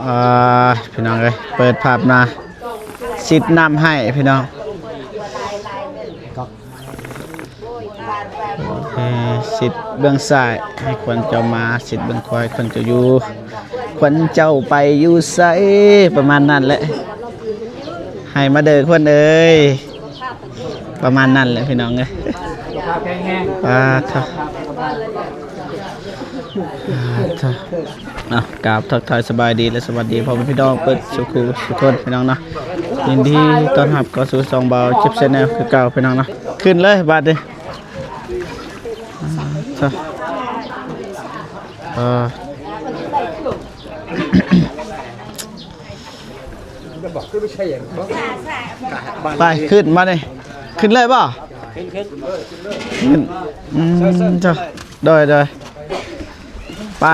ອ່າ ພີ່ນ້ອງເອີຍ ເປີດພາບມາ ຊິດນ້ຳໃຫ້ພີ່ນ້ອງ ເອີ ຊິດເບື້ອງຊ້າຍໃຫ້ຂວັນເຈົ້າມາ ຊິດເບື້ອງຂວາໃຫ້ຂວັນເຈົ້າຢູ່ ຂວັນເຈົ້າໄປຢູ່ໃສ ປະມານນັ້ນແຫຼະ ໃຫ້ມາເດີຂວັນເອີຍ ປະມານນັ້ນແຫຼະພີ່ນ້ອງເອີຍ ອ່າ ເອົາ ກາບທັກທາຍສະບາຍດີ ແລະ ສະຫວັດດີພໍ່ແມ່ພີ່ນ້ອງເບິດສູ່ຄູ່ສູ່ຄົນພີ່ນ້ອງເນາະ ຍິນດີຕ້ອນຮັບເຂົ້າສູ່ຊ່ອງບ່າວເຈັບແຊນແນວຄືເກົ່າພີ່ນ້ອງເນາະ ຂຶ້ນເລີຍບາດນີ້ ອ່າ ເອີ ໄປ ຂຶ້ນມານີ້ ຂຶ້ນເລີຍບໍ່? ຂຶ້ນ ຂຶ້ນ ອືມ ໂດຍ ໂດຍ ໄປ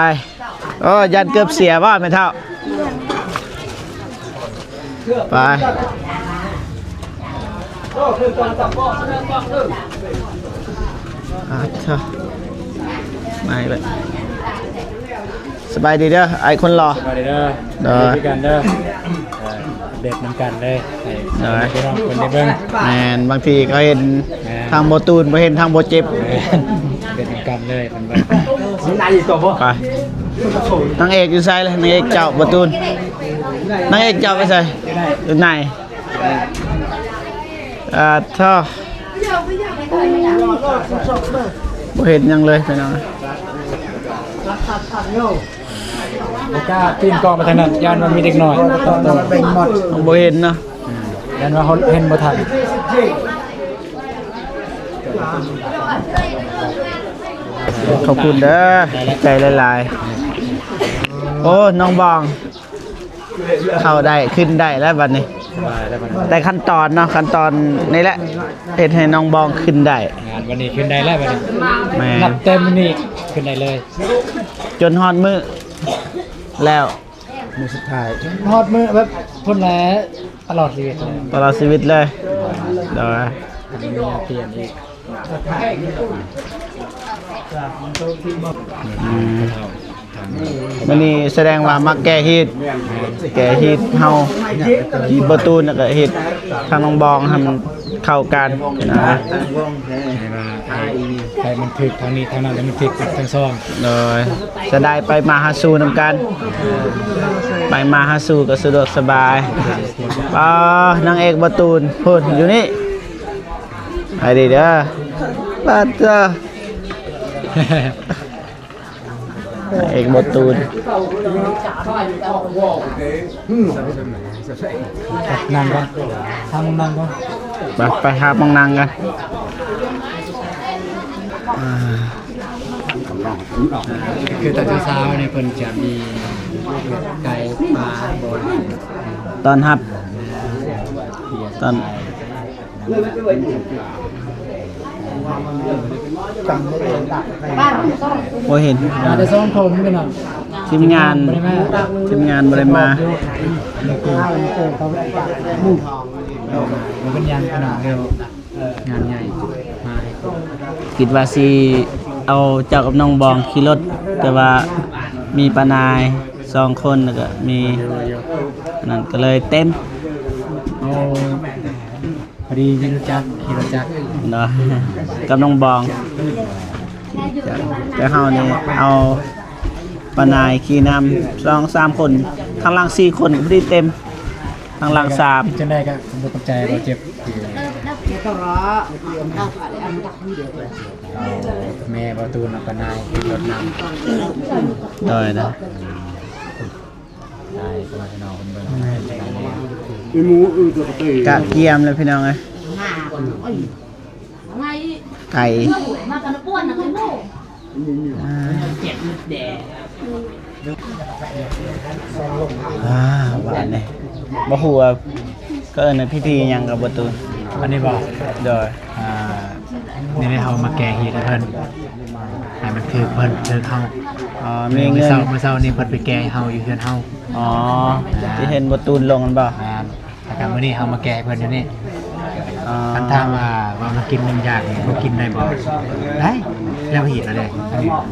ໂອ້ ຢ້ານເກີບເສຍບໍ່ແມ່ເຖົ້າ? ໄປ ອ່າ ເຖົ້າ ມາອີກແລ້ວ ສະບາຍດີເດີ ອ້າຍຄົນຫຼໍ່ ສະບາຍດີເດີ ໂດຍ ຄືກັນເດີ ເອີ ອັບເດດນຳກັນເລີຍ ໃຫ້ ໂດຍ ພີ່ນ້ອງເພິ່ນໄດ້ເບິ່ງ ແມ່ນ ບາງທີເຂົາເຫັນ ແມ່ນ ທາງບໍ່ຕູນ ບໍ່ເຫັນທາງບໍ່ເຈັບ ແມ່ນ ອັບເດດນຳກັນເລີຍເພິ່ນເບິ່ງ ໄປ ນາງເອກຢູ່ໃສລະ? ນາງເອກເຈົ້າບໍ່ຕູນ ນາງເອກເຈົ້າໄປໃສ? ຢູ່ໃນ ອ່າ ເຖາະ ບໍ່ເຫັນຫຍັງເລີຍພີ່ນ້ອງ ບໍ່ກ້າປີ້ນກ້ອງໄປທາງນັ້ນ ຢ້ານວ່າມີເດັກນ້ອຍ ບໍ່ເຫັນເນາະ ຢ້ານວ່າເຮົາເຫັນບໍ່ທັນ ຂອບຄຸນເດີ ຂອບໃຈຫຼາຍໆ ໂອ້ ນ້ອງບອງ ເຂົ້າໄດ້ ຂຶ້ນໄດ້ແລ້ວບັດນີ້ ສະບາຍແລ້ວບັດນີ້ ແຕ່ຂັ້ນຕອນເນາະ ຂັ້ນຕອນນີ້ແຫຼະ ເຮັດໃຫ້ນ້ອງບອງຂຶ້ນໄດ້ ງານວັນນີ້ຂຶ້ນໄດ້ແລ້ວບັດນີ້ ແມ່ນ ນັບແຕ່ມື້ນີ້ຂຶ້ນໄດ້ເລີຍ ຈົນຮອດມື້ແລ້ວ ມື້ສຸດທ້າຍ ຮອດມື້ແບບພຸ້ນແຫຼະ ຕະຫຼອດຊີວິດ ຕະຫຼອດຊີວິດເລີຍ ໂດຍ ອືມ ມື້ນີ້ສະແດງວ່າມາແກ້ຮີດ ແກ້ຮີດເຮົາ ຮີດບໍ່ຕູນ ແລ້ວກໍຮີດທາງນ້ອງບອງໃຫ້ມັນເຂົ້າກັນນະ ໃຫ້ວ່າ ໃຫ້ ໃຫ້ມັນຖືກທາງນີ້ທາງນັ້ນ ໃຫ້ມັນຖືກກັບທັງສອງ ໂດຍ ສະດາຍໄປມາຫາສູ່ນຳກັນ ໄປມາຫາສູ່ກໍສະດວກສະບາຍ ປ້າ ນາງເອກບໍ່ຕູນ ພຸ້ນ ຢູ່ນີ້ ໄປດີເດີ ປາດເຕີ ນາງເອກບໍ່ຕູນ ນັ່ງກ່ອນ ທາງນັ່ງກ່ອນ ໄປ ໄປຫາໝ່ອງນັ່ງກັນ ອ່າ ຄືຕອນເຊົ້າໆນີ້ເພິ່ນຈະມີໄກ່ປ່າ ຕ້ອນຮັບ ຕ້ອນ ບໍ່ເຫັນ ມາແຕ່ສອງຄົນພີ່ນ້ອງ ທີມງານ ທີມງານບໍ່ໄດ້ມາ ບໍ່ເປັນຫຍັງພີ່ນ້ອງ ງານໃຫຍ່ ມາ ຄິດວ່າຊິເອົາເຈົ້າກັບນ້ອງບອງຂີ່ລົດ ແຕ່ວ່າມີປ້ານາຍສອງຄົນ ແລ້ວກໍມີ ອັນນັ້ນກໍເລີຍເຕັມ ໂອ້ ພໍດີມີລົດຈັກ ຂີ່ລົດຈັກ ເນາະ ກັບນ້ອງບອງ ແຕ່ເຮົານີ້ເອົາປ້ານາຍຂີ່ນຳ ສອງສາມຄົນ ທາງຫຼັງສີ່ຄົນ ພໍດີເຕັມ ທາງຫຼັງສາມ ຈັ່ງໃດກໍຂອບໃຈບໍ່ເຈັບ ແມ່ບໍ່ຕູນເອົາປ້ານາຍຂີ່ລົດນຳ ໂດຍນະ ກະກຽມແລ້ວພີ່ນ້ອງເອີຍ ໄກ່ ອ່າ ບາດນີ້ ບໍ່ຮູ້ວ່າ ເຂົາເອີ້ນໃນພິທີຫຍັງກັບບໍ່ຕູນ ອັນນີ້ບໍ່ ໂດຍ ອ່າ ນີ້ເຮົາມາແກ້ຮີດໃຫ້ເພິ່ນ ໃຫ້ມັນຖືກເພິ່ນຖືກເຮົາ ອໍ ມີເງິນ ມື້ເຊົ້າ ມື້ເຊົ້ານີ້ເພິ່ນໄປແກ້ໃຫ້ເຮົາຢູ່ເຮືອນເຮົາ ອໍ ອ່າ ທີ່ເຫັນບໍ່ຕູນລົງຫັ້ນບໍ່ ແມ່ນ ແລ້ວກໍມື້ນີ້ເຮົາມາແກ້ໃຫ້ເພິ່ນຢູ່ນີ້ ອໍ ຄັນຖາມວ່າ ວ່າມາກິນນ້ຳຢານີ້ບໍ່ກິນໄດ້ບໍ່ ໄດ້ ແລ້ວຮີດແລ້ວເດ້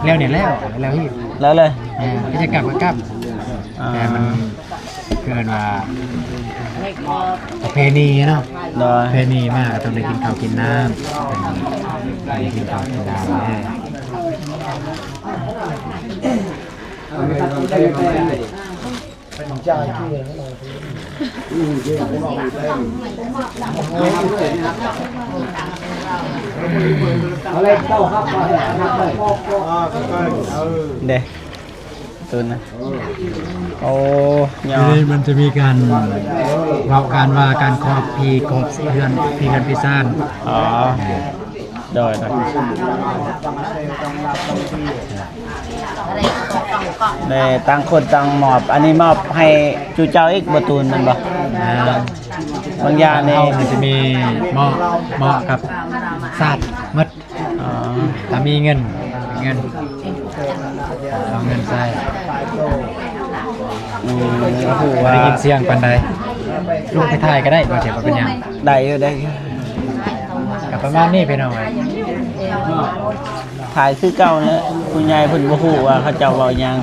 ແລ້ວນີ້ແລ້ວ ແລ້ວຮີດ ແລ້ວເລີຍ ແມ່ນ ຈະກັບກໍກັບ ອ່າ ແຕ່ມັນ ຄືເອີ້ນວ່າປະເພນີເນາະ ໂດຍ ປະເພນີມາກໍຕ້ອງໄດ້ກິນເຂົ້າກິນນ້ຳ ໄດ້ກິນເຂົ້າກິນນ້ຳເດ້. ເດ້ ໂຕນັ້ນ ໂອ້ ຍອດ ນີ້ມັນຈະມີການເວົ້າການວ່າການຂອບ ຜີຂອບເຮືອນ ຜີເຮືອນຜີຊານ ອໍ ໂດຍ ໂດຍ ແລະຕ່າງຄົນຕ່າງມອບ ອັນນີ້ມອບໃຫ້ຈຸເຈົ້າອີກບໍ່ຕູນແມ່ນບໍ່? ອ່າ ບາງຢ່າງນີ້ ເຮົາມັນຈະມີເໝາະ ເໝາະກັບຊາດໝົດ. ອໍ ຖ້າມີເງິນ ເງິນ ເອົາເງິນໃຊ້ ອືມ ບໍ່ຮູ້ວ່າ ບໍ່ໄດ້ຍິນສຽງປານໃດ ລົງໄປຖ່າຍກໍໄດ້ ບໍ່ເຈັບ ບໍ່ເປັນຫຍັງ ໄດ້ຢູ່ ໄດ້ຢູ່ ກໍປະມານນີ້ພີ່ນ້ອງເອີຍ. ຂາຍຄືເກົ່າແຫຼະ ຜູ້ໃຫຍ່ເພິ່ນບໍ່ຮູ້ວ່າເຂົາເຈົ້າເວົ້າຫຍັງ.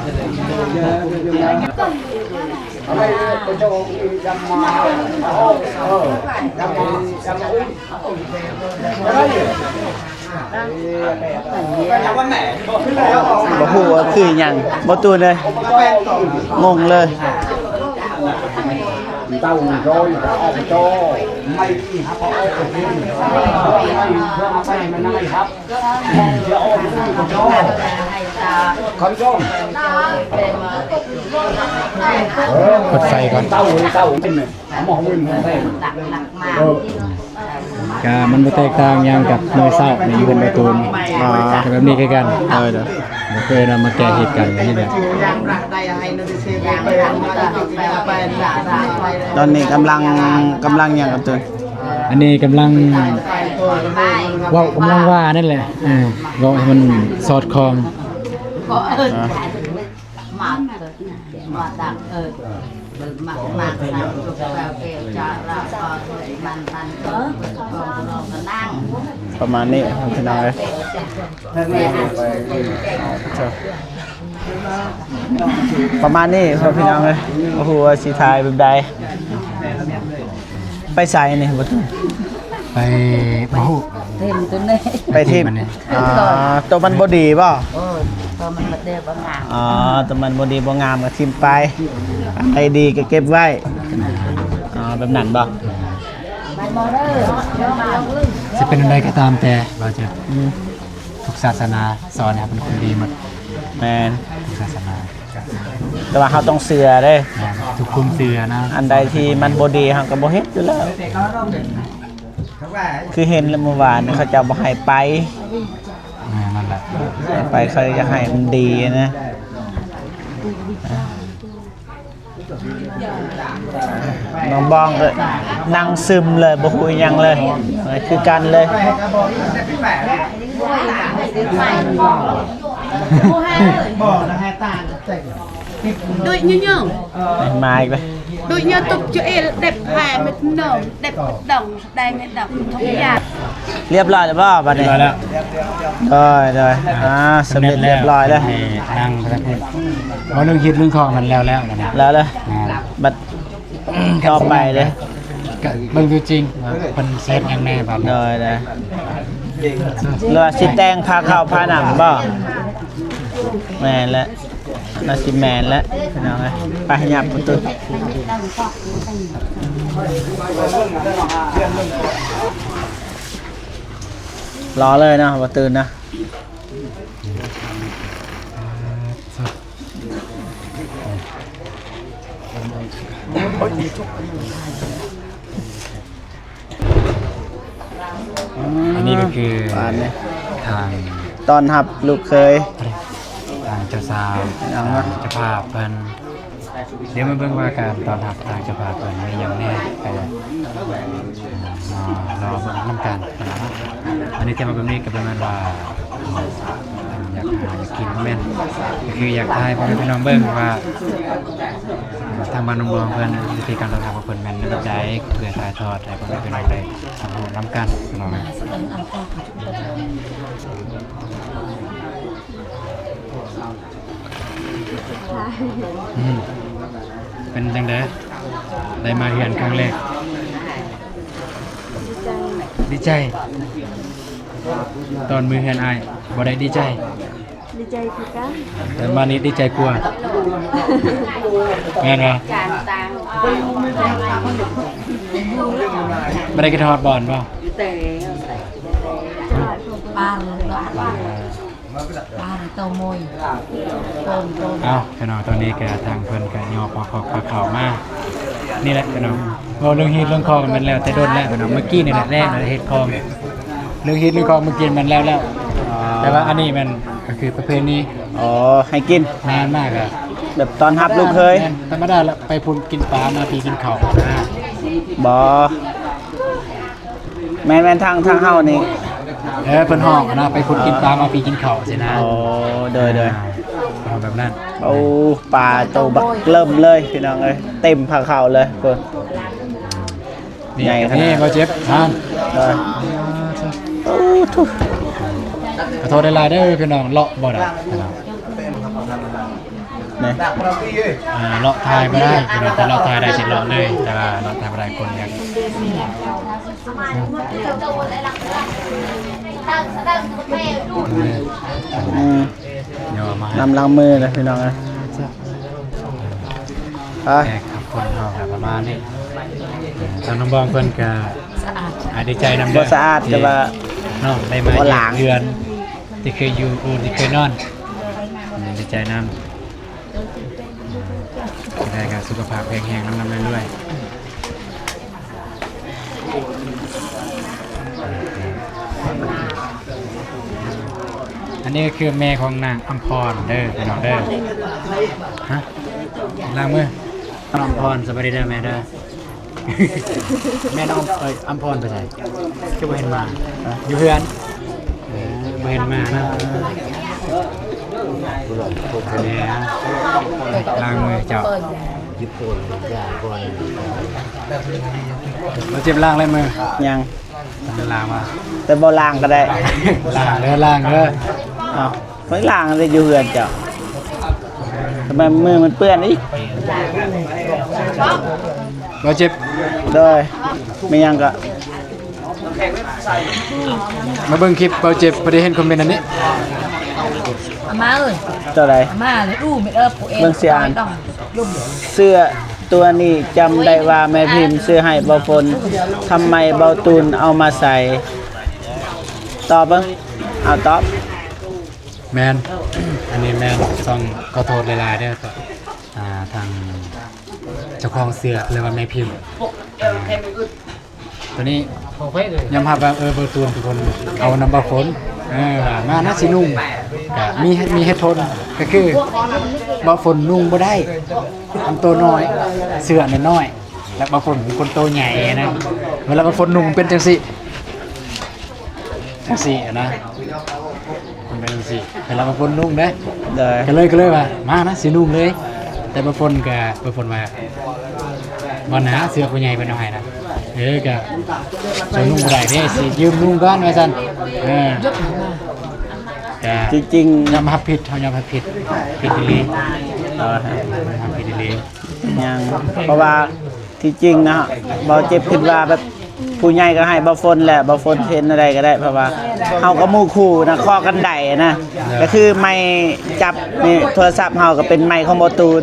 ບໍ່ຮູ້ວ່າຄືຫຍັງ ບໍ່ຕູນເລີຍ ງົງເລີຍ. ເປີດໄຟກ່ອນ ກະມັນບໍ່ແຕກຕ່າງຫຍັງກັບມື້ເຊົ້ານີ້ ຢູ່ເຮືອນບ່າວຕູນ ແບບນີ້ຄືກັນ ໂດຍ ໂດຍ ເພິ່ນເອົາມາແກ້ເຮັດກັນນີ້ແຫຼະ. ຕອນນີ້ກຳລັງ ກຳລັງຫຍັງກັບໂຕ? ອັນນີ້ກຳລັງເວົ້າ ກຳລັງວ່ານັ້ນແຫຼະ ເອີ ເວົ້າໃຫ້ມັນສອດຄ່ອງ. ປະມານນີ້ພີ່ນ້ອງເອີຍ ປະມານນີ້ພໍ່ພີ່ນ້ອງເອີຍ ບໍ່ຮູ້ວ່າຊິຖ່າຍແບບໃດ. ໄປໃສນີ້ບໍ່? ໄປ ບໍ່ຮູ້ ຖິ້ມໂຕນີ້ ໄປຖິ້ມ ຖິ້ມອັນນີ້ ອ່າ ໂຕມັນບໍ່ດີບໍ່? ເອີ ໂຕມັນບໍ່ດີບໍ່ງາມ ອໍ ໂຕມັນບໍ່ດີບໍ່ງາມກໍຖິ້ມໄປ ອັນໃດດີກໍເກັບໄວ້ ອໍ ແບບນັ້ນບໍ່? ຊິເປັນອັນໃດກໍຕາມແຕ່ ບໍ່ເຈັບ ອືມ ທຸກສາສະໜາສອນໃຫ້ເຮົາເປັນຄົນດີໝົດ ແມ່ນ ທຸກສາສະໜາ ແຕ່ວ່າເຮົາຕ້ອງເຊື່ອເດ້ ແມ່ນ ທຸກຄົນເຊື່ອນະ ອັນໃດທີ່ມັນບໍ່ດີເຮົາກໍບໍ່ເຮັດຢູ່ແລ້ວ ຄືເຫັນແລ້ວມື້ວານເຂົາເຈົ້າບໍ່ໃຫ້ໄປ ແມ່ນ ນັ້ນແຫຼະ ໄປເຂົາຢາກໃຫ້ມັນດີນະ. ນ້ອງບອງກໍນັ່ງຊຶມເລີຍ ບໍ່ຮູ້ອີ່ຫຍັງເລີຍ ຄືກັນເລີຍ Đuổi nhau nhau. ມາອີກແລ້ວ Đuổi nhau tụt cho ê đẹp hè mệt nồng, đẹp đồng, đây mệt đọc thông gia. ຮຽບຮ້ອຍແລ້ວບໍ່ບັດນີ້? ຮຽບຮ້ອຍແລ້ວ ໂດຍ ໂດຍ ອ່າ ສຳເລັດຮຽບຮ້ອຍແລ້ວ ໃຫ້ນັ່ງໄປທາງພຸ້ນ ເວົ້າເລື່ອງຮີດເລື່ອງຄອງຫັ້ນແລ້ວແລ້ວ ແລ້ວເລີຍ ແມ່ນ ບັດຕໍ່ໄປເດ້ ກະເບິ່ງຕົວຈິງວ່າເພິ່ນຊິເຮັດຫຍັງແດ່ບັດນີ້ ໂດຍ ໂດຍ ຫຼືວ່າຊິແຕ່ງພາເຂົ້າພານ້ຳບໍ່? ແມ່ນແຫຼະ ໜ້າຊິແມ່ນແຫຼະ ພີ່ນ້ອງເອີຍ ໄປຫຍັບປະຕູ ລໍເລີຍເນາະ ບໍ່ຕື່ນນະ. ອັນນີ້ກໍຄື ອັນນີ້ ທາງ ຕ້ອນຮັບລູກເຂີຍ ທາງເຈົ້າສາວ ເອົາ ທາງເຈົ້າພາບເພິ່ນ ດຽວມາເບິ່ງວ່າການຕ້ອນຮັບທາງເຈົ້າພາບເພິ່ນມີຫຍັງແດ່ ກໍ ອ່າ ລໍເບິ່ງນຳກັນ. ອັນນີ້ແຕ່ວ່າແບບນີ້ກໍປະມານວ່າ ຢາກຫາຢາກກິນບໍ່ແມ່ນ ກໍຄືຢາກຖ່າຍໃຫ້ພໍ່ແມ່ພີ່ນ້ອງເບິ່ງວ່າ ທາງບ້ານນ້ອງບອງເພິ່ນ ວິທີການຕ້ອນຮັບຂອງເພິ່ນແມ່ນແບບໃດ ເພື່ອຖ່າຍທອດໃຫ້ພໍ່ແມ່ພີ່ນ້ອງໄດ້ຮັບຮູ້ນຳກັນເນາະ. ອືມ ເປັ ປັນຈັ່ງໃດ ໄດ້ມາເຮືອນຄັ້ງແລກ? ດີໃຈ ດີໃຈ. ຕອນມື້ເຮືອນອ້າຍບໍ່ໄດ້ດີໃຈ? ດີໃຈຄືກັນ. ແຕ່ມານີ້ດີໃຈກວ່າ ແມ່ນບໍ່? ບໍ່ໄດ້ຄິດຮອດບ່ອນບໍ່? ປາໂຕໂມຍ ເອົ້າ ພີ່ນ້ອງ ຕອນນີ້ກະທາງເພິ່ນກະຍໍພາຄອກພາເຂົ້າມາ ນີ້ແຫຼະພີ່ນ້ອງ. ເວົ້າເລື່ອງຮີດເລື່ອງຄອງແມ່ນແລ້ວແຕ່ດົນແລ້ວພີ່ນ້ອງ ມື້ກີ້ນີ້ແຫຼະແລງເຮັດຄອງ ເລື່ອງຮີດເລື່ອງຄອງມື້ກີ້ແມ່ນແລ້ວແລ້ວ. ແຕ່ວ່າອັນນີ້ແມ່ນກະຄືປະເພນີ ອໍ ໃຫ້ກິນ ງານມາກະ ແບບຕ້ອນຮັບລູກເຂີຍ ແມ່ນທຳມະດາລະ ໄປພຸ້ນກິນປາ ມາພີ້ກິນເຂົ້ານະ ບໍ່ ແມ່ນໆ ທາງ ທາງເຮົານີ້ ເອີ ເພິ່ນຮ້ອງນະ ໄປພຸ້ນກິນປາ ມາພີ້ກິນເຂົ້າຊີ້ນະ. ໂອ້ ໂດຍໆ ເອົາແບບນັ້ນ. ໂອ້ ປາໂຕບັກເລີ່ມເລີຍພີ່ນ້ອງເອີຍ ເຕັມພາເຂົ້າເລີຍພຸ້ນ ນີ້ ໃຫຍ່ຂະໜາດນີ້ ບໍ່ເຈັບ ຮະ ໂດຍ ໂອ້ ທຸ ຂໍໂທດຫຼາຍໆເດີພີ່ນ້ອງ ເລາະບໍ່ໄດ້ພີ່ນ້ອງ ນີ້ ອ່າ ເລາະຖ່າຍບໍ່ໄດ້ພີ່ນ້ອງ ຖ້າເລາະຖ່າຍໄດ້ຊິເລາະເລີຍ ແຕ່ວ່າເລາະຖ່າຍບໍ່ໄດ້ ຄົນຍັງ ອືມ ນຳລ້າງມືນະພີ່ນ້ອງເອີຍ ໄປ ແຂກຄົນເຮົາກະປະມານນີ້ ທາງນ້ອງບອງເພິ່ນກະ ສະອາດ ອາດດີໃຈນຳເດີ ບໍ່ສະອາດ ທີ່ ແຕ່ວ່າ ນ້ອງໄດ້ມາ ບໍ່ລ້າງ ເຮືອນທີ່ເຄີຍຢູ່ ທີ່ເຄີຍນອນ ດີໃຈນຳ ໄດ້ກະສຸຂະພາບແຂງແຮງ ລ່ຳໆລວຍໆ. ອັນນີ້ກະຄືແມ່ຂອງນາງອຳພອນເດີພີ່ນ້ອງເດີ ຮະ ລ້າງມື ອຳພອນ ສະບາຍດີເດີແມ່ເດີ. ແມ່ນ້ອງ ເອີຍ ອຳພອນໄປໃສ? ຄືບໍ່ເຫັນມາ? ຢູ່ເຮືອນ? ເອີ ບໍ່ເຫັນມານະ ລ້າງມືເຈົ້າ ບໍ່ເຈັບ ລ້າງແລ້ວມື? ຍັງ ລ້າງວ່າ ແຕ່ບໍ່ລ້າງກະໄດ້ ລ້າງເດີ ລ້າງເດີ ອ້າວ ໄປລ້າງແຕ່ຢູ່ເຮືອນເຈົ້າ ທຳໄມມືມັນເປື້ອນອີກ? ບໍ່ເຈັບ ໂດຍ ແມ່ນຫຍັງກະ ມາເບິ່ງຄລິບເບົາເຈັບ ບໍ່ໄດ້ເຫັນຄອມເມັນອັນນີ້ ອາມາເອີຍ ເຈົ້າໃດ ອາມາເລີຍ ອູ້ ເບິ່ງຊິອ່ານ ເສື້ອຕົວນີ້ຈຳໄດ້ວ່າແມ່ພິມຊື້ໃຫ້ເບົາຝົນ ທຳໄມເບົາຕູນເອົາມາໃສ່? ຕອບເບິ່ງ ເອົາຕອບ. ແມ່ນ ອັນນີ້ແມ່ນ ຕ້ອງຂໍໂທດຫຼາຍໆເດີ ອ່າ ທາງເຈົ້າຂອງເສື້ອ ຫຼືວ່າແມ່ພິມ ອ່າ ໂຕນີ້ຍອມຮັບວ່າ ເອີ ເບົາຕູນເປັນຄົນເອົານຳເບົາຝົນ ເອີ ວ່າມານະຊິນຸ່ງ ກະມີ ມີເຫດຜົນ ກະຄືເບົາຝົນນຸ່ງບໍ່ໄດ້ ມັນໂຕນ້ອຍ ເສື້ອນ້ອຍໆ ແລ້ວເບົາຝົນເປັນຄົນໂຕໃຫຍ່ນະ ເວລາເບົາຝົນນຸ່ງເປັນຈັ່ງຊີ້ ຈັ່ງຊີ້ຫັ້ນນະ ມັນເປັນຈັ່ງຊີ້ ເວລາເບົາຝົນນຸ່ງເດ້ ໂດຍ ກະເລີຍ ກະເລີຍວ່າ ມານະຊິນຸ່ງເລີຍ ແຕ່ເບົາຝົນກະ ເບົາຝົນວ່າ ບໍ່ນາ ເສື້ອຜູ້ໃຫຍ່ເພິ່ນເອົາໃຫ້ນະ ເອີ ກະ ເຈົ້ານຸ່ງບໍ່ໄດ້ເດ້ ຊິຢືມນຸ່ງກ່ອນວ່າຊັ້ນ ເອີ ກະ ຈິງໆ ຍອມຮັບຜິດ ເຮົາຍອມຮັບຜິດ ຜິດອີ່ຫຼີ ເອີ ຍອມຮັບຜິດອີ່ຫຼີ ຍັງ ເພາະວ່າ ທີ່ຈິງນະ ເບົາເຈັບຄິດວ່າແບບຜູ້ໃຫຍ່ກະໃຫ້ເບົາຝົນແຫຼະ ເບົາຝົນເຮັດແນວໃດກະໄດ້ ເພາະວ່າເຮົາກະໝູ່ຄູ່ນະ ເຄາະກັນໄດ້ນະ ກະຄືໄມຈັບນີ້ ໂທລະສັບເຮົາກະເປັນໄມຂອງເບົາຕູນ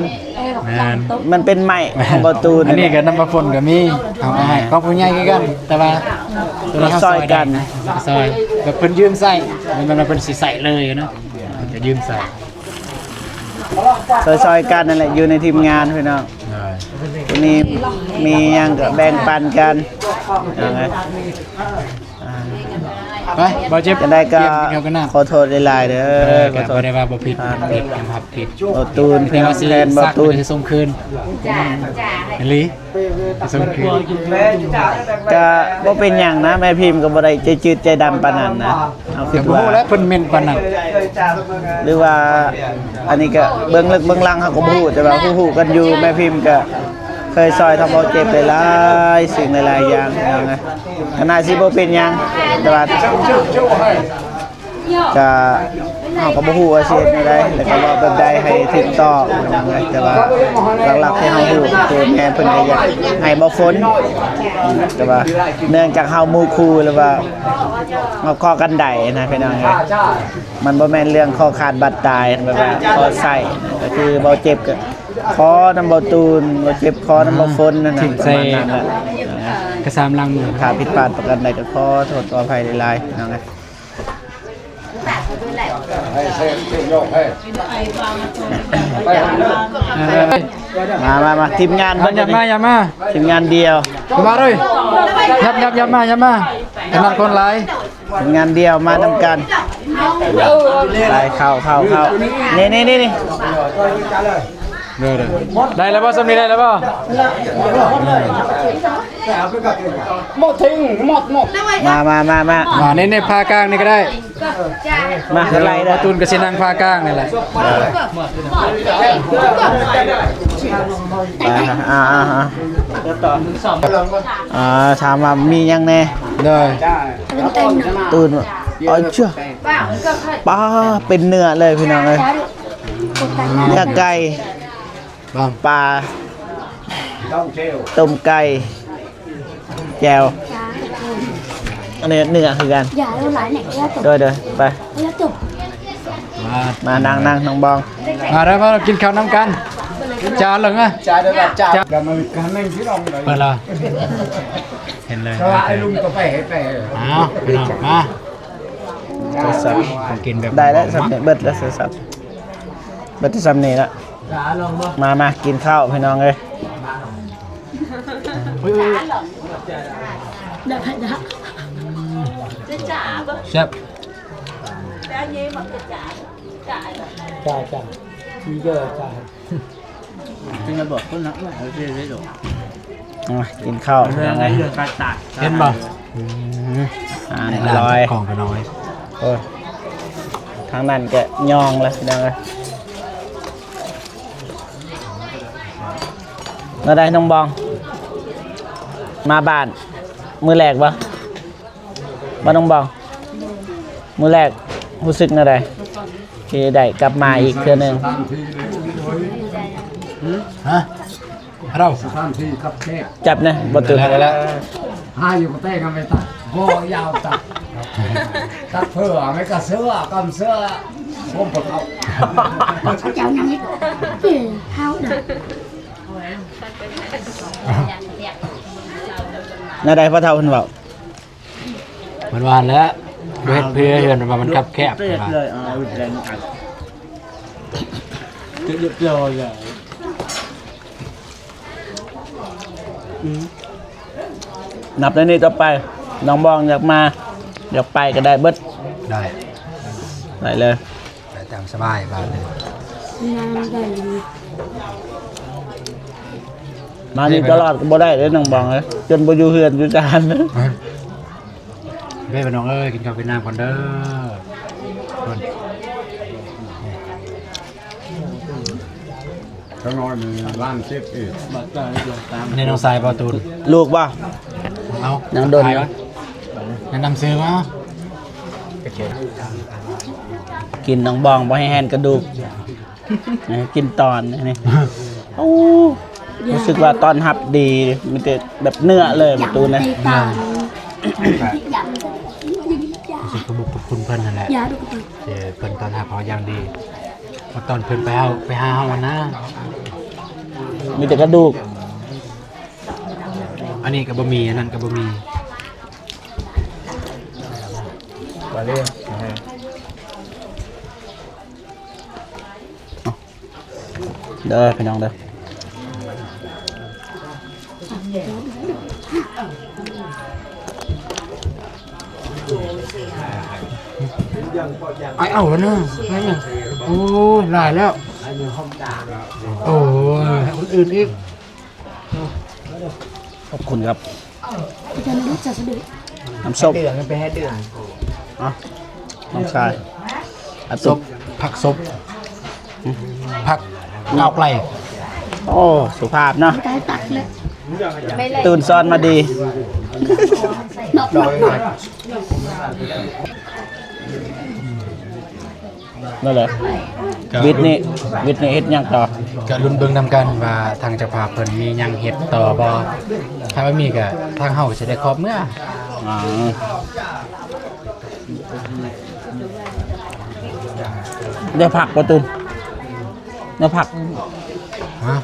ແມ່ນ ມັນເປັນໄມຂອງເບົາຕູນ ອັນນີ້ກະນຳເບົາຝົນກະມີ ເອົາໃຫ້ຂອງຜູ້ໃຫຍ່ຄືກັນ ແຕ່ວ່າໂທລະສັບ ຊ່ອຍກັນ ຊ່ອຍ ແບບເພິ່ນຢືມໃຊ້ ບໍ່ແມ່ນວ່າເພິ່ນຊິໃຊ້ເລີຍນະ ກະຢືມໃຊ້ ຊ່ອຍໆກັນນັ້ນແຫຼະ ຢູ່ໃນທີມງານພີ່ນ້ອງ ໂດຍ ມີ ມີຫຍັງກະແບ່ງປັນກັນ ເອົາໄງ ອ່າ ໄປ ເບົາເຈັບ ຈັ່ງໃດກະ ຕຽມກິນເຂົ້າກັນນະ ຂໍໂທດຫຼາຍໆເດີ ເອີ ກະ ຂໍໂທດ ບໍ່ໄດ້ວ່າບໍ່ຜິດ ອ່າ ຜິດ ຍອມຮັບຜິດ ເບົາຕູນ ແຕ່ວ່າຊິ ແທນເບົາຕູນ ຊິສົ່ງຄືນ ອີ່ຫຼີ ຊິສົ່ງຄືນ ກະບໍ່ເປັນຫຍັງນະ ແມ່ພິມກະບໍ່ໄດ້ໃຈຈືດໃຈດຳປານນັ້ນນະ ເຮົາຄິດວ່າ ກະບໍ່ຮູ້ແຫຼະເພິ່ນເໝັນປານນັ້ນ ຫຼືວ່າ ອັນນີ້ກະເບື້ອງເລິກເບື້ອງຫຼັງເຮົາກະບໍ່ຮູ້ ແຕ່ວ່າຮູ້ໆກັນຢູ່ ແມ່ພິມກະເຄີຍຊ່ອຍທາງເບົາເຈັບໄປຫຼາຍສິ່ງຫຼາຍໆຢ່າງ ຂະໜາດຊິບໍ່ເປັນຫຍັງ ແຕ່ວ່າກະ ເຮົາກໍບໍ່ຮູ້ວ່າຊິເຮັດແນວໃດ ແລ້ວກໍເວົ້າແບບໃດໃຫ້ຖືກຕ້ອງ ແຕ່ວ່າຫຼັກໆທີ່ເຮົາຮູ້ຄືແມ່ເພິ່ນກໍຢາກໃຫ້ບໍ່ຝົນ ແຕ່ວ່າເນື່ອງຈາກເຮົາໝູ່ຄູ່ ຫຼືວ່າເຮົາຂໍກັນໄດ້ນະ ພີ່ນ້ອງເອີຍ. ມັນບໍ່ແມ່ນເລື່ອງຂໍຂາດບາດຕາຍ ແບບວ່າຂໍໃຊ້ ກໍຄືເວົ້າເຈັບກໍຂໍນຳເບົາຕູນ ເວົ້າເຈັບຂໍນຳເບົາຝົນນັ້ນນະ ປະມານນັ້ນແຫຼະ. ກະສາມຫຼັງ ຖ້າຜິດພາດປະການໃດກໍຂໍໂທດຂໍອະໄພຫຼາຍໆ ພີ່ນ້ອງເອີຍ. ມາ ມາ ມາ ທີມງານເພິ່ນ ຢ່າມາ ຢ່າມາ ທີມງານດຽວ ມາເລີຍ ຍັບ ຍັບ ຍັບມາ ຍັບມາ ອັນນັ້ນຄົນຫຼາຍ ທີມງານດຽວມານຳກັນ ໄປ ເຂົ້າ ເຂົ້າ ເຂົ້າ ນີ້ ນີ້ ນີ້ ນີ້ ເດີ ເດີ ໄດ້ແລ້ວບໍ່? ສ່ຳນີ້ໄດ້ແລ້ວບໍ່? ໝົດ ໝົດ ໝົດ ມາ ມາ ມາ ມາ ອ່າ ນີ້ ນີ້ ຜ່າກາງນີ້ກໍໄດ້ ມາ ໄລ່ເດີ ເບົາຕູນກໍຊິນັ່ງຜ່າກາງນີ້ແຫຼະ ເອີ ອ່າ ອ່າ ອ່າ ອ່າ ຖາມວ່າມີຫຍັງແດ່? ໂດຍ ຕື່ນ ໂອ້ຍ ເຊື່ອ ປາ ເປັນເນື້ອເລີຍ ພີ່ນ້ອງເອີຍ ເນື້ອໄກ່ ປາ ຕົ້ມແຈ່ວ ແຈ່ວ ອັນນີ້ເນື້ອຄືກັນ ໂດຍ ໂດຍ ໄປ ມາ ມາ ນັ່ງ ນັ່ງ ນ້ອງບອງ ມາເດີ ມາກິນເຂົ້ານຳກັນ ຈານເລີຍ ຈານເດີ ຈານ ເປີດແລ້ວ ເຫັນເລີຍ ອ້າວ ພີ່ນ້ອງ ມາ ກິນແບບ ໄດ້ແລ້ວ ເບິດແລ້ວ ເບິດແຕ່ສ່ຳນີ້ລະ ມາ ມາ ກິນເຂົ້າ ພີ່ນ້ອງເອີຍ ແຊບ ຈ້າ ຈ້າ ທີ່ເດີ ຈ້າ ກິນເຂົ້າ ເຫັນບໍ່? ອືມ ອ່າ ອາຫານອະລ່ອຍ ຂອງນ້ອຍ ໂອ້ຍ ທາງນັ້ນກະຍອງລະ ພີ່ນ້ອງເອີຍ. ແນວໃດນ້ອງບອງ ມາບ້ານມື້ແລກບໍ່? ບໍ່ ນ້ອງບອງ ມື້ແລກຮູ້ສຶກແນວໃດ ທີ່ໄດ້ກັບມາອີກເທື່ອໜຶ່ງ? ຮະ? ເຮົາ ສະຖານທີ່ຄັບແຄບ ຈັບແນ່ ບໍ່ຕື່ນ ໄດ້ແລ້ວ ຫາຢູ່ກະແຕນຳໄປຕັດ ບໍ່ຍາວຕັດ ຕັດເພື່ອໃຫ້ກະເສືອ ກຳເສືອ ຜົມບໍ່ເຂົ້າ ເຈົ້າຍັງອີກ ເອີ ເຮົານະ ແນວໃດພໍ່ເຖົ້າເພິ່ນເວົ້າ? ເພິ່ນວ່າຫັ້ນແຫຼະ ບໍ່ເຮັດເພື່ອເຮືອນ ວ່າມັນຄັບແຄບ ເພິ່ນວ່າ ອືມ ນັບແຕ່ນີ້ຕໍ່ໄປ ນ້ອງບອງຢາກມາ ຢາກໄປກໍໄດ້ເບິດ ໄດ້ ໄດ້ເລີຍ. ໄປຕາມສະບາຍບາດນີ້ ມານີ້ຕະຫຼອດກໍບໍ່ໄດ້ເດ້ນ້ອງບອງເອີຍ ຈົນບໍ່ຢູ່ເຮືອນຢູ່ຊານ ເດ້ພີ່ນ້ອງເອີຍ ກິນເຂົ້າກິນນ້ຳກ່ອນເດີ ຂ້າງນ້ອຍນີ້ລ້ານເຈັດເອງ ອັນນີ້ນ້ອງຊາຍບໍ່ຕູນ ລູກບໍ່? ເອົາ ຍັງດົນ ແນະນຳຊື່ມາ ກິນນ້ອງບອງບໍ່ໃຫ້ແຮນກະດູກ ກິນຕອນນີ້ ໂອ້ ຮູ້ສຶກວ່າຕ້ອນຮັບດີ ມີແຕ່ແບບເນື້ອເລີຍປະຕູນະ ຮູ້ສຶກຂອບຄຸນເພິ່ນຫັ້ນແຫຼະ ທີ່ເພິ່ນຕ້ອນຮັບເຮົາຢ່າງດີ ເພາະຕອນເພິ່ນໄປເຮົາ ໄປຫາເຮົາຫັ້ນນະ ມີແຕ່ກະດູກ ອັນນີ້ກໍບໍ່ມີ ອັນນັ້ນກໍບໍ່ມີ ມາເລີຍ ເດີພີ່ນ້ອງເດີ ອ້າຍເອົາແລ້ວນະ ໂອ້ຍ ຫຼາຍແລ້ວ ໂອ້ຍ ໃຫ້ຄົນອື່ນອີກ. ຂອບຄຸນຄັບ ນ້ຳສົ້ມ ເດືອນໄປໃຫ້ເດືອນ ເອົາ ນ້ອງຊາຍ ອັນ ສົບ ຜັກສົບ ຜັກກ້າວໄກລ ໂອ້ ສຸພາບເນາະ ຕູນສອນມາດີ ເນາະ. ນັ້ນແຫຼະ ກະ ວິດນີ້ ວິດນີ້ເຮັດຫຍັງຕໍ່? ກະລຸ້ນເບິ່ງນຳກັນວ່າທາງເຈົ້າພາບເພິ່ນມີຫຍັງເຮັດຕໍ່ບໍ່? ຖ້າວ່າມີກະທາງເຮົາກະຊິໄດ້ຂອບເມືອ. ອາ ໄດ້ຜັກບໍ່ ຕູນ? ໄດ້ຜັກ? ຮະ?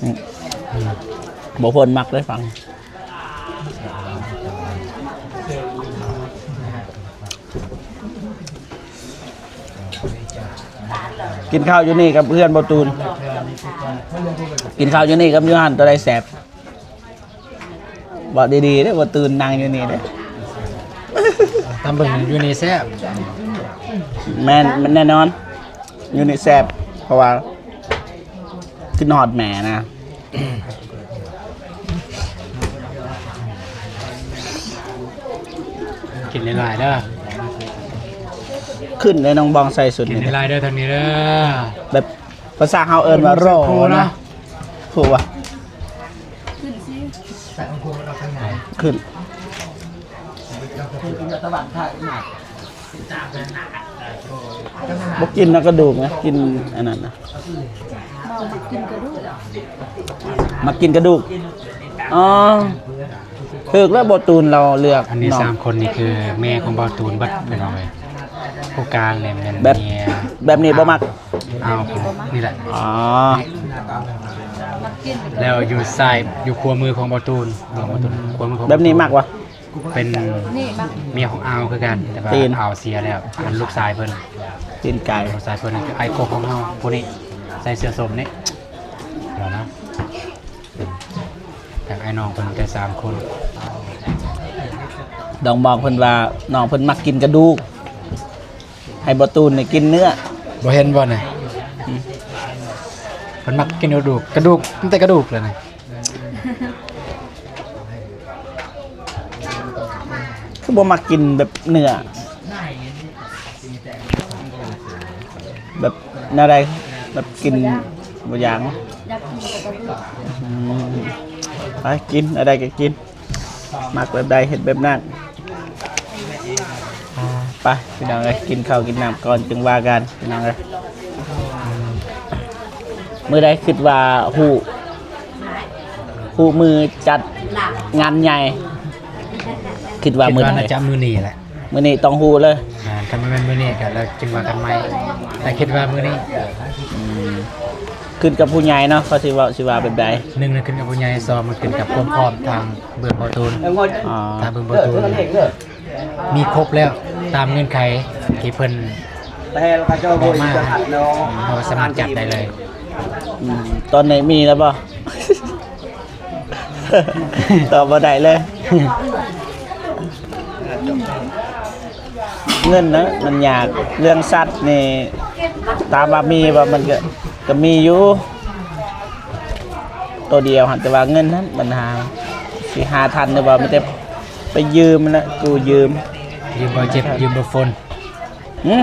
ອືມ ບໍ່ເພິ່ນມັກໄດ້ຟັງ. ກິນເຂົ້າຢູ່ນີ້ກັບເພື່ອນບໍ່ຕູນ? ກິນເຂົ້າຢູ່ນີ້ກັບຢູ່ຫັ້ນ ໂຕໃດແຊບ? ເວົ້າດີໆເດີ ບໍ່ຕູນນັ່ງຢູ່ນີ້ເດີ. ຕາມເບິ່ງຢູ່ນີ້ແຊບ. ແມ່ນ ແມ່ນແນ່ນອນ ຢູ່ນີ້ແຊບ ເພາະວ່າ ຄິດຮອດແມ່ນະ. ກິນຫຼາຍໆເດີ ຂຶ້ນເດ້ນ້ອງບອງໃສ່ຊຸດນີ້ ກິນຫຼາຍໆເດີທາງນີ້ເດີ. ແບບພາສາເຮົາເອີ້ນວ່າໂຣນະ ຮູ້ບໍ່? ຂຶ້ນ ບໍ່ກິນນະກະດູກນະ ກິນອັນນັ້ນນະ. ບໍ່ ມັກກິນກະດູກ ມັກກິນກະດູກ. ອໍ ຖືກແລ້ວ ບໍ່ຕູນລາວເລືອກ. ອັນນີ້ ເນາະ ສາມຄົນນີ້ຄືແມ່ຂອງບໍ່ຕູນເບິດພີ່ນ້ອງເອີຍ. ຜູ້ກາງນີ້ແມ່ນ ແບບ ເມຍ ແບບນີ້ບໍ່ມັກ. ອ້າວ ນີ້ແຫຼະ. ອໍ ແລ້ວຢູ່ຊ້າຍ ຢູ່ຂວາມືຂອງບໍ່ຕູນ ຂວາມືຂອງ ແບບນີ້ມັກວະ? ເປັນເມຍຂອງອາວຄືກັນ ແຕ່ວ່າອາວເສຍແລ້ວ. ອັນລູກຊາຍເພິ່ນ ຕີນໄກ່ ລູກຊາຍເພິ່ນຄືອ້າຍກົກຂອງເຮົາ ຜູ້ນີ້ໃສ່ເສື້ອສົ້ມນີ້ ດຽວນະ ແຕ່ອ້າຍນ້ອງເພິ່ນແຕ່ສາມຄົນ. ນ້ອງບອກເພິ່ນວ່າ ນ້ອງເພິ່ນມັກກິນກະດູກ ໃຫ້ບໍ່ຕູນນີ້ກິນເນື້ອ. ບໍ່ເຫັນບໍ່ນີ້? ອືມ ເພິ່ນມັກກິນກະດູກ ກະດູກ ມີແຕ່ກະດູກແຫຼະນີ້. ຄືບໍ່ມັກກິນແບບເນື້ອ ແບບແນວໃດ ແບບກິນບໍ່ຢາກ? ຢາກກິນແຕ່ກະດູກ. ອືມ ໄປກິນ ແນວໃດກະກິນ ມັກແບບໃດເຮັດແບບນັ້ນ. ອ່າ ໄປພີ່ນ້ອງເອີຍ ກິນເຂົ້າກິນນ້ຳກ່ອນຈຶ່ງວ່າກັນພີ່ນ້ອງເອີຍ. ມື້ໃດຄິດວ່າຮູ້ ຮູ້ມື້ຈັດງານໃຫຍ່ ຄິດວ່າ ຄິດວ່າມື້ໃດ? ໜ້າຈະມື້ນີ້ແຫຼະ ມື້ນີ້ຕ້ອງຮູ້ເລີຍ. ອ່າ ຄັນບໍ່ແມ່ນມື້ນີ້ກະແລ້ວຈຶ່ງວ່າກັນໃໝ່ ແຕ່ຄິດວ່າມື້ນີ້. ອືມ ຂຶ້ນກັບຜູ້ໃຫຍ່ເນາະ ເຂົາຊິເວົ້າ ຊິວ່າແບບໃດ. ໜຶ່ງ ຂຶ້ນກັບຜູ້ໃຫຍ່ ສອງ ມັນຂຶ້ນກັບຄວາມພ້ອມທາງເບື້ອງບໍ່ຕູນ. ອໍ ທາງເບື້ອງບໍ່ຕູນ ມີຄົບແລ້ວ ຕາມເງື່ອນໄຂທີ່ເພິ່ນບອກມາ ເຮົາສາມາດຈັດໄດ້ເລີຍ. ອືມ ຕອນນີ້ມີແລ້ວບໍ່? ຕອບບໍ່ໄດ້ເລີຍ. ເງິນນະມັນຍາກ ເລື່ອງສັດນີ້ ຖາມວ່າມີບໍ່? ມັນກະ ກະມີຢູ່ ໂຕດຽວຫັ້ນ ແຕ່ວ່າເງິນຫັ້ນບັນຫາ ຊິຫາທັນຫຼືບໍ່? ມີແຕ່ໄປຢືມຫັ້ນແຫຼະ ກູ້ຢືມ. ຢືມບໍ່ເຈັບ ຢືມບໍ່ຝົນ. ຫື?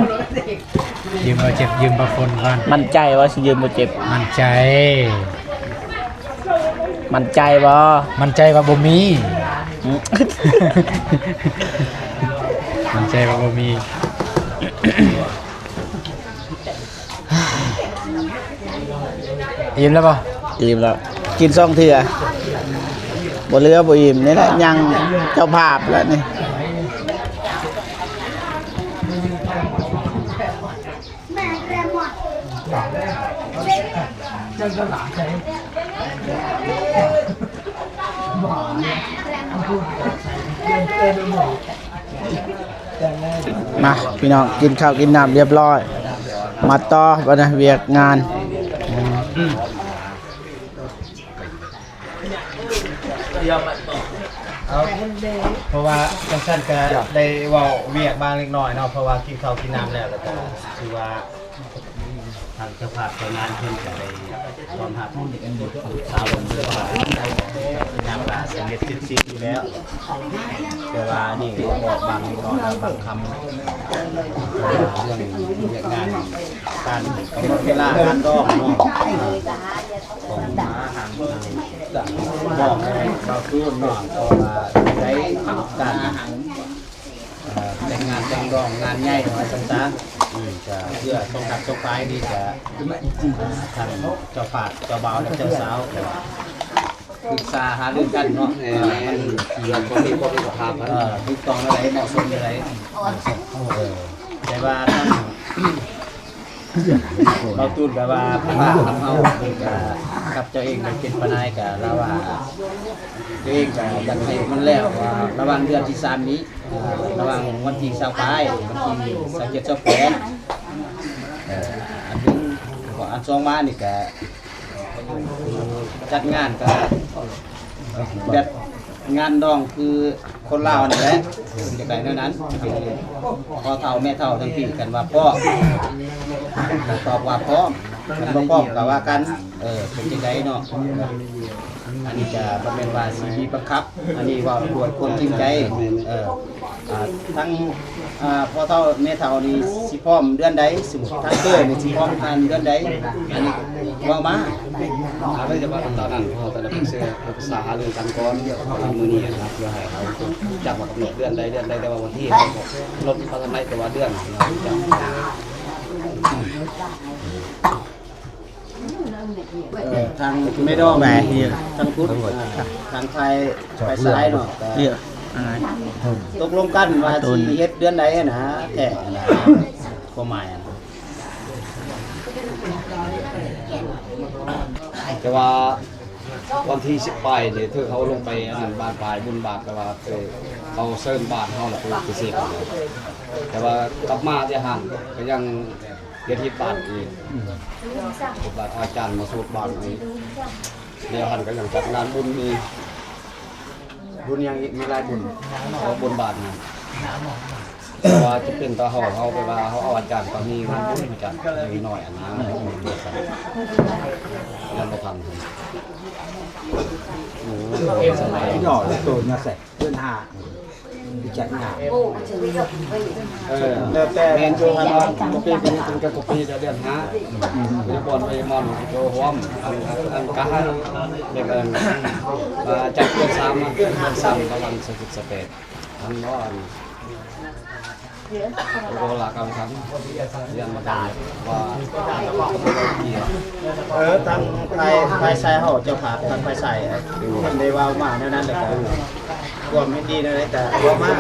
ຢືມບໍ່ເຈັບ ຢືມບໍ່ຝົນກ່ອນ. ໝັ້ນໃຈວ່າຊິຢືມບໍ່ເຈັບ? ໝັ້ນໃຈ. ໝັ້ນໃຈບໍ່? ໝັ້ນໃຈວ່າບໍ່ມີ. ຫື? ໝັ້ນໃຈວ່າບໍ່ມີ. ອີ່ມແລ້ວບໍ່? ອີ່ມແລ້ວ ກິນສອງເທື່ອ ບໍ່ເຫຼືອບໍ່ອີ່ມ. ນີ້ແຫຼະ ຍັງເຈົ້າພາບແລ້ວນີ້. ມາພີ່ນ້ອງ ກິນເຂົ້າກິນນ້ຳຮຽບຮ້ອຍ ມາຕໍ່ບັດນີ້ວຽກງານ. ເພາະວ່າຈັ່ງຊັ້ນກະໄດ້ເວົ້າວຽກບາງເລັກນ້ອຍເນາະ ເພາະວ່າກິນເຂົ້າກິນນ້ຳແລ້ວ ແລ້ວກະຖືວ່າ ທາງເຈົ້າພາບເຈົ້າງານເພິ່ນກະໄດ້ຕ້ອນຮັບຊາວເມືອງເພິ່ນວ່າ ຍາມກະສຳເລັດເສັດສິ້ນຢູ່ແລ້ວ ແຕ່ວ່ານີ້ບອກບາງເລັກນ້ອຍບາງຄຳ ເລື່ອງວຽກງານ ການກຳນົດເວລາງານດອງເນາະ ຂອງທາງບອກເຂົາເນາະ ເພາະວ່າໄດ້ການ ເອີ ແຕ່ງງານແຕ່ງດອງງານໃຫຍ່ວ່າຊັ້ນຊະ. ອືມ ກະເພື່ອສົ່ງທັກສົ່ງທາຍນີ້ ກະທາງເຈົ້າພາບ ເຈົ້າບ່າວ ແລະ ເຈົ້າສາວ ກະປຶກສາຫາລືກັນເນາະ ເອີ ມັນເລື່ອງຂອງມີຄວາມເປັນສະພາບ ເອີ ຖືກຕ້ອງແນວໃດ ເໝາະສົມແນວໃດ ເອີ ແຕ່ວ່າທາງ ເຮົາຕູນແບບວ່າພານຳເຮົາ ເພິ່ນກະ ກັບເຈົ້າເອງໄດ້ເປັນປະນາຍ ກະລາວວ່າ ຕົວເອງກະຢາກໃຫ້ມັນແລ້ວ ວ່າລະຫວ່າງເດືອນທີສາມນີ້ ລະຫວ່າງວັນທີຊາວປາຍ ວັນທີຊາວເຈັດ ຊາວແປດ ເອີ ອັນໜຶ່ງ ອັນສອງມານີ້ກະ ຈັດງານກະແບບງານດອງຄືຄົນລາວຫັ້ນແຫຼະ ເພິ່ນຢາກໄດ້ແນວນັ້ນ ພໍ່ເຖົ້າແມ່ເຖົ້າທັງພີ້ ຄັນວ່າພ້ອມກະຕອບວ່າພ້ອມ ຄັນບໍ່ພ້ອມກະວ່າກັນ ເອີ ເປັນຈັ່ງໃດເນາະ ອັນນີ້ກະບໍ່ແມ່ນວ່າຊິບີບບັງຄັບ ອັນນີ້ເວົ້າດ້ວຍຄວາມຈິງໃຈ ເອີ ອ່າ ທັງ ອ່າ ພໍ່ເຖົ້າແມ່ເຖົ້ານີ້ຊິພ້ອມເດືອນໃດ ສົມມຸດທາງເຄີຍນີ້ຊິພ້ອມ ອັນ ເດືອນໃດ ອັນນີ້ເວົ້າມາ ອາ ແຕ່ວ່າຕອນນັ້ນພໍ່ຕອນນັ້ນເພິ່ນເຊື່ອ ປຶກສາຫາລືກັນກ່ອນ ມື້ນີ້ນະ ເພື່ອໃຫ້ເຮົາຈັກວ່າກຳນົດເດືອນໃດເດືອນໃດ ແຕ່ວ່າວັນທີເຮົາກຳນົດມາທາງໃນ ແຕ່ວ່າເດືອນເຮົາຈັກ ເອີ ທາງແມ່ດອງ ແມ່ເອີ ທາງພຸດ ເອີ ທາງຝ່າຍ ຝ່າຍຊາຍເນາະ ກະ ເອີ ຕົກລົງກັນວ່າຊິເຮັດເດືອນໃດຫັ້ນນະ ແທ້ຫັ້ນນະ ຄວາມໝາຍຫັ້ນ ແຕ່ວ່າວັນທີສິບປາຍນີ້ ຖືເຮົາລົງໄປອັນນັ້ນ ບາດປາຍ ບຸນບາດ ແຕ່ວ່າ ເອີ ເຂົາເຊີນບາດເຮົາລະໄປຕິເສດ ແຕ່ວ່າກັບມາທີ່ຫັ້ນກະຍັງ ເຮັດຮີດບາດອີກ ອືມ ເຮັດບາດ ອາຈານມາສູດບາດອີກ ແລ້ວຫັ້ນກະຍັງຈັດງານບຸນອີກ ບຸນຫຍັງອີກ ມີຫຼາຍບຸນ ເອົາບຸນບາດຫັ້ນ ເພາະວ່າຈະເປັນຕາເຮົາ ເຮົາແບບວ່າເຮົາເອົາອາຈານປານີມາບຸນຈັດໜ້ອຍຫັ້ນນະ ອືມ ຍັງບໍ່ທັນ ໂອ້ ສະໄໝ ດອກໂຕນາແຊ ເດືອນຫ້າ ຈັດງານ ເອີ ແລ້ວແຕ່ແມ່ນຢູ່ຫັ້ນເນາະ ກະປີ ປີນີ້ເປັນກະປີເດືອນຫ້າ ອືມ ເພິ່ນບໍ່ໄດ້ມາໂຕຮ່ວມ ອັນ ອັນກະເຮັດອັນ ວ່າຈັດເດືອນສາມ ເດືອນສາມປະມານຊາວເຈັດ ຊາວແປດ ອັນບໍ່ ອັນ ໂອລາກຳທັນ ຮຽນມາທາງວ່າ ເອີ ທາງຝ່າຍ ຝ່າຍຊາຍເຮົາ ເຈົ້າພາບ ທາງຝ່າຍຊາຍ ເພິ່ນໄດ້ເວົ້າມາແນວນັ້ນ ແລ້ວກະຄວາມເຫັນດີແນວໃດກະເວົ້າມາ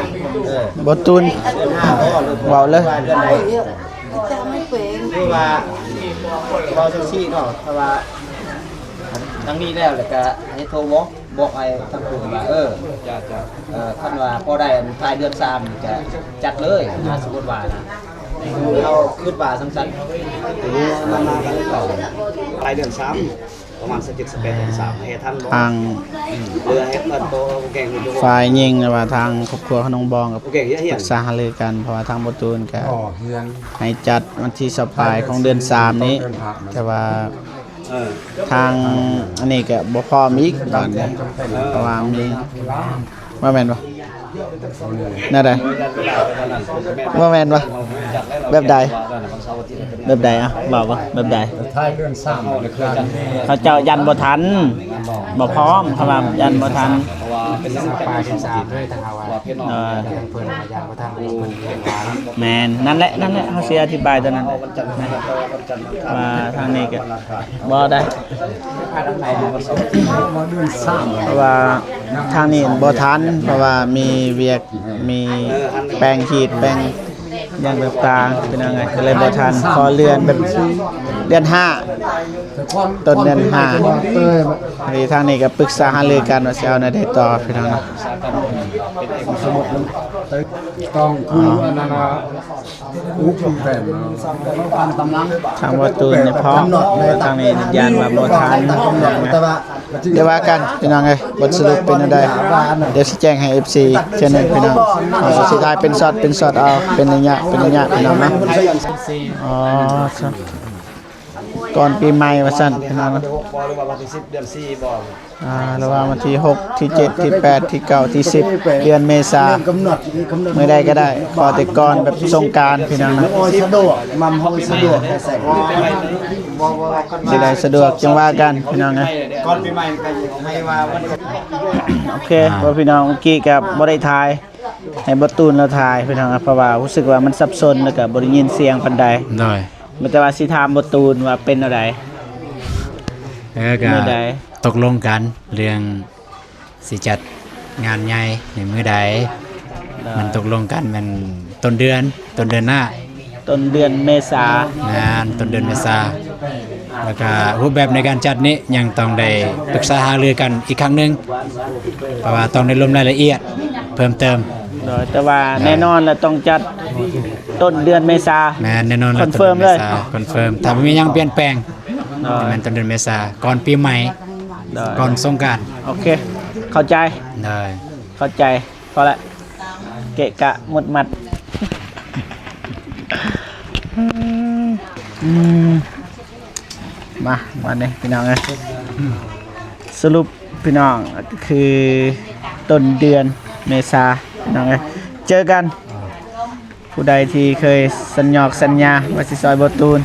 ເອີ ບໍ່ຕູນ ເດືອນຫ້າບໍ່ ຫຼື ເວົ້າເລີຍ ວ່າເດືອນໃດ ຄືວ່າເວົ້າຈັ່ງຊີ້ເນາະ ເພາະວ່າທາງນີ້ແລ້ວ ແລ້ວກະໃຫ້ໂທບອກ ບອກໃຫ້ທາງຜູ້ວ່າ ເອີ ເຈົ້າ ເຈົ້າ ເອີ ຄັນວ່າພໍໄດ້ ອັນ ທ້າຍເດືອນສາມນີ້ກະຈັດເລີຍນະ ສົມມຸດວ່ານະ ເຮົາຄິດວ່າຈັ່ງຊັ້ນ ປາຍເດືອນສາມ ປະມານຊາວເຈັດ ຊາວແປດ ເດືອນສາມ ໃຫ້ທັນບໍ່ ທາງ ເຫຼືອໃຫ້ເພິ່ນໂຕແກງຢູ່ ຝ່າຍຍິງ ຫຼືວ່າທາງຄອບຄົວຂອງນ້ອງບອງ ກະປຶກສາຫາລືກັນ ເພາະວ່າທາງບໍ່ຕູນກະໃຫ້ຈັດວັນທີຊາວປາຍຂອງເດືອນສາມນີ້ ແຕ່ວ່າ ເອີ ທາງອັນນີ້ກະບໍ່ພ້ອມອີກຕອນນີ້ ເພາະວ່າມີ ວ່າແມ່ນບໍ່ ແນວໃດ ວ່າແມ່ນບໍ່ ແບບໃດ ແບບໃດ ອະ ເວົ້າບໍ່ ແບບໃດ ທ້າຍເດືອນສາມ ເຂົາເຈົ້າຢ້ານບໍ່ທັນ ບໍ່ພ້ອມ ເຂົາວ່າຢ້ານບໍ່ທັນ ເອີ ເພິ່ນວ່າຢ້ານບໍ່ທັນ ເພິ່ນວ່າ ແມ່ນ ນັ້ນແຫຼະ ນັ້ນແຫຼະ ເຮົາຊິອະທິບາຍຕົວນັ້ນ ວ່າທາງນີ້ກະ ບໍ່ໄດ້ ເພາະວ່າທາງນີ້ບໍ່ທັນ ເພາະວ່າມີວຽກ ມີແປງຮີດ ແປງຫຍັງຕ່າງໆ ພີ່ນ້ອງເອີຍ ກະເລີຍບໍ່ທັນ ຂໍເລື່ອນແບບເດືອນຫ້າ ຕົ້ນເດືອນຫ້າ ອັນນີ້ທາງນີ້ກະປຶກສາຫາລືກັນວ່າຊິເອົາແນວໃດຕໍ່ ພີ່ນ້ອງເນາະ ຕ້ອງຄືອັນນັ້ນນະ ທາງບໍ່ຕູນນີ້ພ້ອມ ທາງນີ້ຢ້ານວ່າບໍ່ທັນ ແຕ່ວ່າກັນພີ່ນ້ອງເອີຍ ບົດສະຫຼຸບເປັນແນວໃດ ດຽວຊິແຈ້ງໃຫ້ເອັຟຊີເທື່ອໜຶ່ງພີ່ນ້ອງ ເຮົາຊິຖ່າຍເປັນຊັອດເປັນຊັອດເອົາ ເປັນໄລຍະເປັນໄລຍະພີ່ນ້ອງເນາະ ອໍ ກ່ອນປີໃໝ່ວ່າຊັ້ນພີ່ນ້ອງເນາະ ອ່າ ລະຫວ່າງວັນທີຫົກ ທີເຈັດ ທີແປດ ທີເກົ້າ ທີສິບ ເດືອນເມສາ ມື້ໃດກະໄດ້ ຂໍແຕ່ກ່ອນແບບສົງການພີ່ນ້ອງນະ ສະດວກ ມັນເຮົາສະດວກ ຊິໄດ້ສະດວກຈັ່ງວ່າກັນພີ່ນ້ອງນະ ກ່ອນປີໃໝ່ກະໃຫ້ວ່າວັນ ໂອເຄ ພໍ່ພີ່ນ້ອງ ເມື່ອກີ້ກະບໍ່ໄດ້ຖ່າຍ ໃຫ້ບໍ່ຕູນລາວຖ່າຍພີ່ນ້ອງ ເພາະວ່າຮູ້ສຶກວ່າມັນສັບສົນ ແລ້ວກໍບໍ່ໄດ້ຍິນສຽງປານໃດ. ໂດຍ ມີແຕ່ວ່າຊິຖາມບໍ່ຕູນວ່າເປັນແນວໃດ ເອີ ກໍ ມື້ໃດ ຕົກລົງກັນເລື່ອງຊິຈັດງານໃຫຍ່ໃນມື້ໃດ. ໂດຍ ມັນຕົກລົງກັນແມ່ນຕົ້ນເດືອນ ຕົ້ນເດືອນໜ້າ ຕົ້ນເດືອນເມສາ. ແມ່ນ ຕົ້ນເດືອນເມສາ ແລ້ວກະຮູບແບບໃນການຈັດນີ້ຍັງຕ້ອງໄດ້ປຶກສາຫາລືກັນອີກຄັ້ງໜຶ່ງ ເພາະວ່າຕ້ອງໄດ້ລົງລາຍລະອຽດເພີ່ມເຕີມ. ໂດຍ ແຕ່ວ່າ ໂດຍ ແນ່ນອນລະຕ້ອງຈັດຕົ້ນເດືອນເມສາ. ແມ່ນ ແນ່ນອນລະ ຄອນເຟີມເລີຍ ຕົ້ນເດືອນເມສາ ຄອນເຟີມ ຖ້າບໍ່ມີຫຍັງປ່ຽນແປງ. ໂດຍ ແມ່ນຕົ້ນເດືອນເມສາ ກ່ອນປີໃໝ່. ໂດຍ ກ່ອນສົງການ. ໂອເຄ ເຂົ້າໃຈ. ໂດຍ ເຂົ້າໃຈ. ພໍລະ ເກະກະໝົດມັດ. ອືມ ມາ ບາດນີ້ພີ່ນ້ອງເອີຍ ສະຫຼຸບພີ່ນ້ອງ ກໍຄືຕົ້ນເດືອນເມສາພີ່ນ້ອງເອີຍ ເຈີກັນ. ຜູ້ໃດທີ່ເຄີຍສັນຍອກສັນຍາວ່າຊິຊ່ອຍບໍ່ຕູນ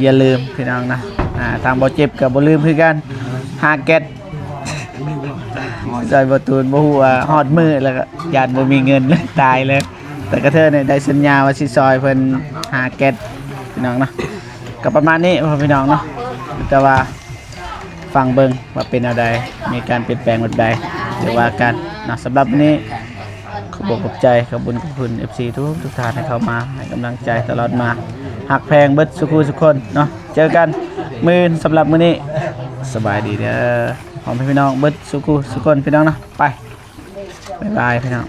ຢ່າລືມພີ່ນ້ອງນະ. ອ່າ ທາງບໍ່ເຈັບກໍບໍ່ລືມຄືກັນ ຫາແກັດ ຊ່ອຍບໍ່ຕູນ ບໍ່ຮູ້ວ່າຮອດມື້ແລ້ວກໍຢ້ານບໍ່ມີເງິນ ຕາຍເລີຍ. ແຕ່ກະເທີນີ້ໄດ້ສັນຍາວ່າຊິຊ່ອຍເພິ່ນຫາແກັດພີ່ນ້ອງເນາະ. ກໍປະມານນີ້ພີ່ນ້ອງເນາະ ແຕ່ວ່າຟັງເບິ່ງວ່າເປັນແນວໃດ ມີການປ່ຽນແປງແບບໃດ ດຽວວ່າກັນເນາະ. ສຳລັບມື້ນີ້ ຂອບອົກຂອບໃຈ ຂອບບຸນຂອບຄຸນ ເອັຟຊີ ທຸກໆທ່ານທີ່ເຂົ້າມາໃຫ້ກຳລັງໃຈຕະຫຼອດມາ ຮັກແພງເບິດສູ່ຄູ່ສູ່ຄົນເນາະ. ເຈີກັນມື້ອື່ນ ສຳລັບມື້ນີ້ ສະບາຍດີເດີ ພໍ່ແມ່ພີ່ນ້ອງເບິດສູ່ຄູ່ສູ່ຄົນພີ່ນ້ອງເນາະ. ໄປ ບາຍບາຍພີ່ນ້ອງ.